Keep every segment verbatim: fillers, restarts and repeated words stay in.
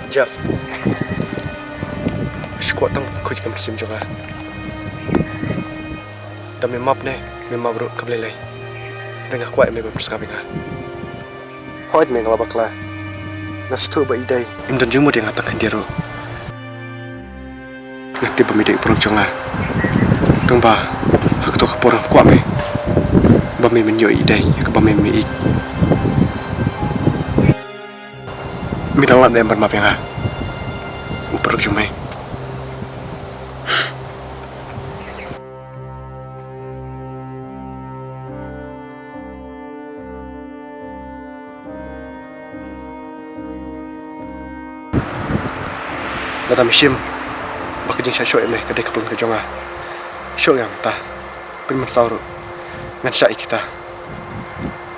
Jeff, shu kwah tang khuid ka mynsiem jong nga. Da me map ne me map ruh kam lei lei. Hynrei nga kwah ïa me ban pynsngap ïa nga. Hooid me, nga la bakla. Nga sngewthuh ba i dei. Im don jingmut ïa nga tang khyndiat ruh. Nga tip ba me dei u paralok jong nga. Tang ba ha kato ka por nga kwah me. Ba me men ïoh i dei ïa kaba me me ïeit. Me dang lah ne em ban map ïa nga, u paralok jong me? Lada me shim ba ka jingshah shoh ïa me ka dei ka plan ka jong nga, shoh ïa nga mynta. Pynmynsaw ruh ngan shah ïa kita.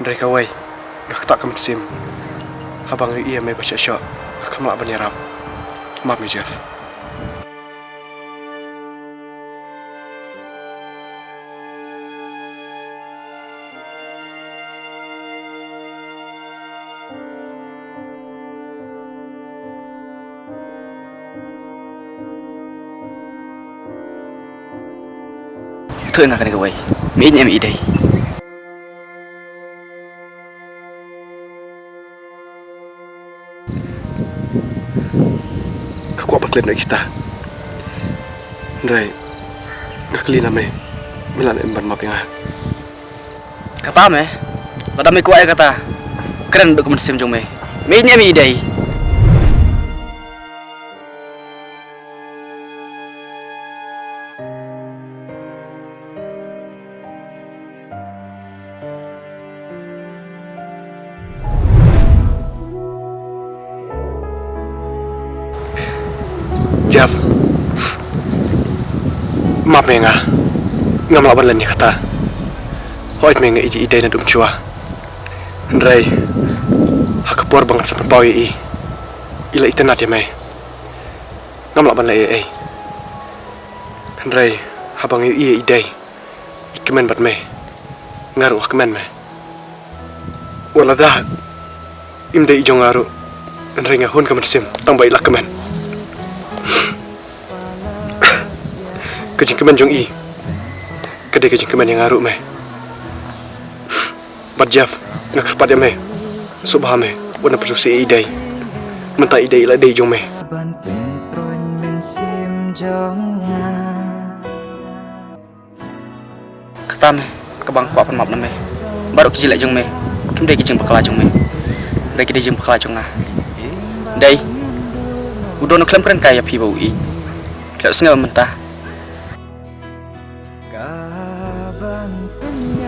Hynrei kawei, nga ktah ka mynsiem. Haba nga ïohi ïa me ba shah shoh, nga khlem lah ban ïarap. Map me Jeff. Ïathuh ïa nga kane kawei, me ïeit ne em i dei? Nga kwah ban klet noh ïa kita. Hynrei nga kylli na me, me lah ne em ban map ïa nga? Kata me, lada me kwah ïa kata, kren naduh ka mynsiem jong me. Me ïeit ne em i dei? Jeff, map me nga. Ngam lah ban len ïa kata. Hooid me, nga ïeit ïa i dei naduh mynshuwa. Hynrei ha ka por ba ngan sa pynpaw ïa i, i la itynnad ïa me. Ngam lah ban leh ei ei. Hynrei haba nga ïohi ïa i dei, i kmen bad me. Nga ruh nga kmen me. Wat lada im dei i jong nga ruh, hynrei nga hun ka mynsiem tang ba i la kmen. Ka jingkmen jong i ka dei ka jingkmen ïa nga ruh me. Bad Jeff, nga kyrpad ïa me, sngewbha me, wat nang pynsngewsih ïa i dei. Mynta i dei i la dei i jong me. Ban pynpruin mynsiem jong nga. Kata me, kaba nga kwah ban map na me. Baroh ki jingleh jong me kim dei ki jingbakla jong me, hynrei ki dei jingbakla jong nga. Dei, u Don u khlem kren kai ïa phi ba u ïeit. Leh u sngew mynta.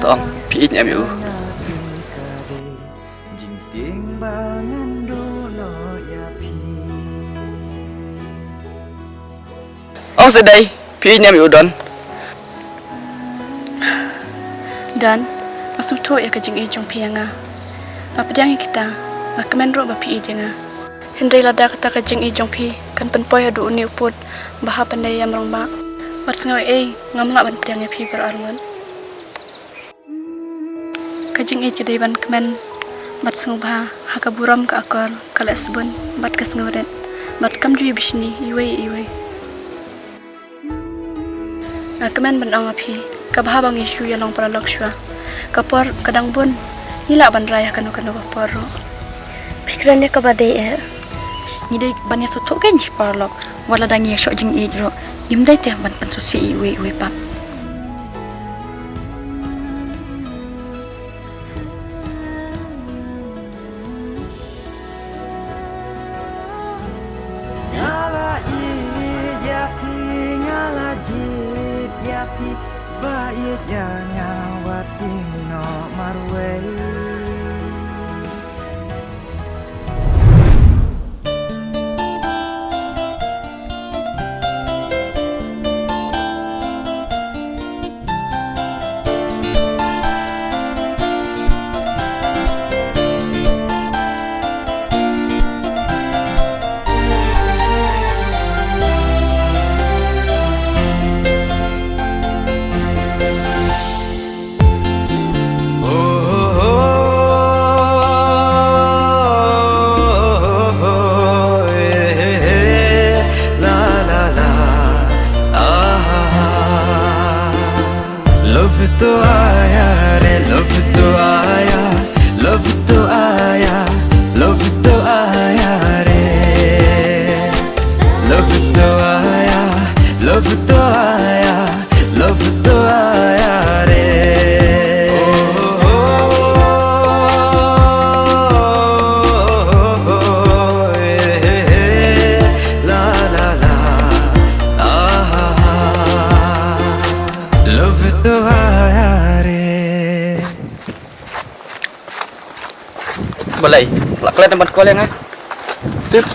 To ong, phi ïeit ne em ïa u? Ong sa dei, phi ïeit ne em ïa u Don? Don, nga sngewthuh ïa ka jingïeit jong phi ïa nga. Nga pdiang ïa kita, nga kmen ruh ba phi ïeit ïa nga. Hynrei lada kata ka jingïeit jong phi kan pynpoi haduh une u pud ba hap ban leit ïam rangbah, wat sngew ei ei, ngam lah ban pdiang ïa phi baroh arngut. Ka jingïeit ka dei ban kmen bad sngewbha ha ka burom, ka akor, ka leh sbun bad ka sngewrit, bad kam ju ïa bishni iwei ïa iwei. Nga kmen ban ong ïa phi, kaba haba ngi shu ïa long paralok shuwa, ka por ka dang bun, ngi lah ban rai ha kano kano ka por ruh. Phi kren ïa kaba dei eh. Ngi dei ban ïa sngewthuh kein shi paralok, wat lada ngi ïa shoh jingïeit ruh, ngim dei te ban pynsngewsih ïa iwei ïa iwei pat. Nga la ïeit ïa phi, nga la jied ïa phi, ba ïeit ïa nga wat ïehnoh marwei. La klet ban call ïa nga. Tip.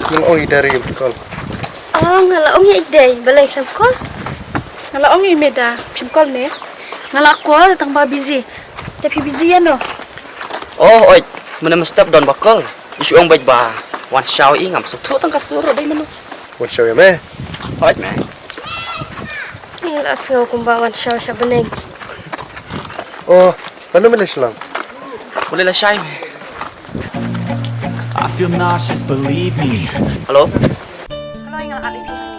Nga la ong ïa i Dari ban call. Oh, nga la ong ïa i Dei, balei sam call? Nga la ong ïa i Meda, phim call ne? Nga la call tang ba busy. Te phi busy ïa no? Oh, oi, mynne mynstep don ba call. I shu ong bad ba wan shaw ïa i, ngam sngewthuh tang ka sur dei mynno. Wan shaw ïa me? Oi me. Nga la sngew kumba wan shaw sha bneng. Oh, mano me la shlong? Balei la shai me? I feel nauseous, believe me. Hello? Hello, nga la ap ïa phi hangne.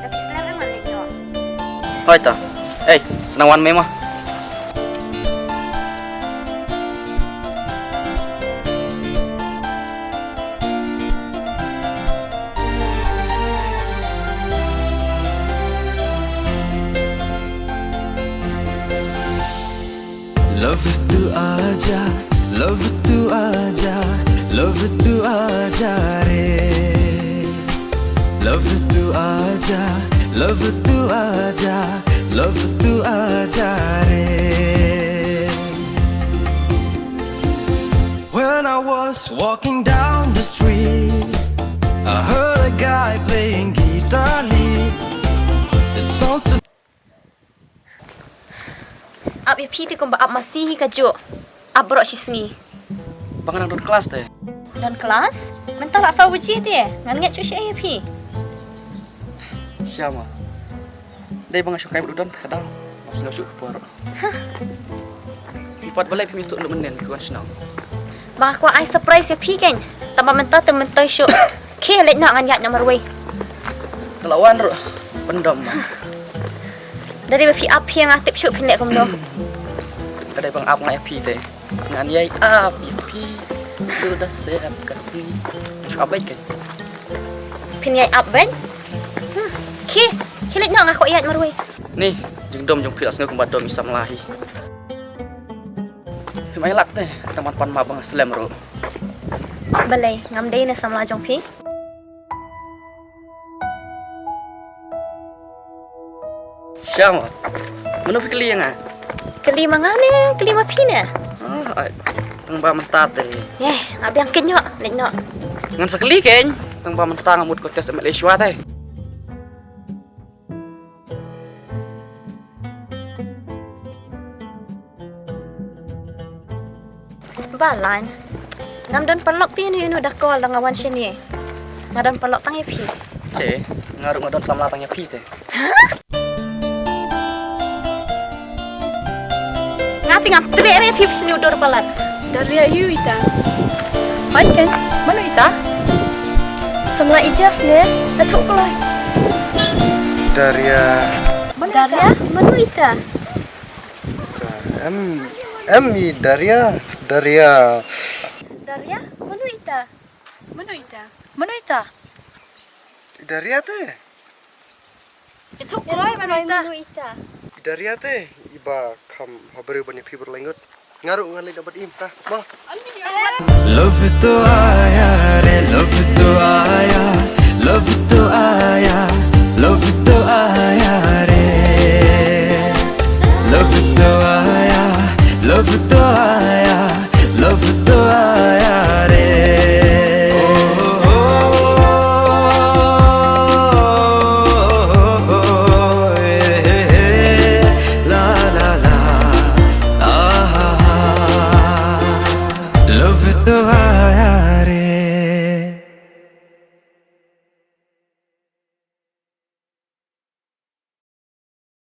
Ka phi slem em, nga leit noh. Hoi ta. Ei, sa nang wan me ma. Love tu aja, love tu aja, love tu aja re. Love tu aja, love tu aja, love tu aja re. When I was walking down the street, I heard a guy playing guitar lead. It sounds so Ap ïa phi te kumba ap masi hi kajuh. Ap baroh shi sngi. Ba nga nang don klas te. Don klas? Mynta la saw baje te. Ngan ngeit shuh shuh ïa phi. Sha ma. Dei ba nga shu kai bad u Don te ka dang. Ngam sngew shuh ka por. Phi pat balei phim ïathuh ynda mynnin ki wan shnong. Ba nga kwah ai surprise ïa phi keiñ. Tang ba mynta te mynta shuh. Khie leit noh, ngan ïaid noh marwei. Te la wan ruh. Pyndom ma. Da dei ba phi ap phi ïa nga, tip shuh phin leh kumno. Ka dei ba nga ap nga ïa phi te. Ngan ïai ap ïa phi. Tu da sep ka sngi. Shu ap beit keiñ. Phin ïai ap beit. Hmm. Khie, khie leit noh, nga kwah ïaid marwei. Ni, jingdom jong phi la sngew kumba dom i samla hi. Phim ai lad te, tang ban pan map ba nga slem ruh. Balei, ngam dei ne samla jong phi? Sha ma. Mano phi kylli ïa nga? Kylli ma nga ne kylli ma phi ne? Ah, ai. Tang ba mynta te. Ye, nga biang keiñ noh, leit noh. Ngan sa kylli keiñ. Tang ba mynta nga mut contest M L A shuwa te. Ba Lain. Ngam don paralok te ïano ïano da call da nga wan shane. Nga don paralok tang ïa phi. Te, nga ruh nga don samla tang ïa phi te. Nga te ngam treh re phi, phi sniew dur palat. Daria, ïu ita? Hoi ken, mano ita? Samla i Jeff ne, la thuh kloi. Daria. Daria, mano ita? Em, em i Daria, Daria. Daria, mano ita? Mano ita? Mano ita? I Daria te. Itu kloi mano ita? Mano ita? I Daria te, iba kham ha briew ban ïa phi bad la ngut. Nga ruh ngan leit da bad im ta. Mo. Love to aya re, love to aya.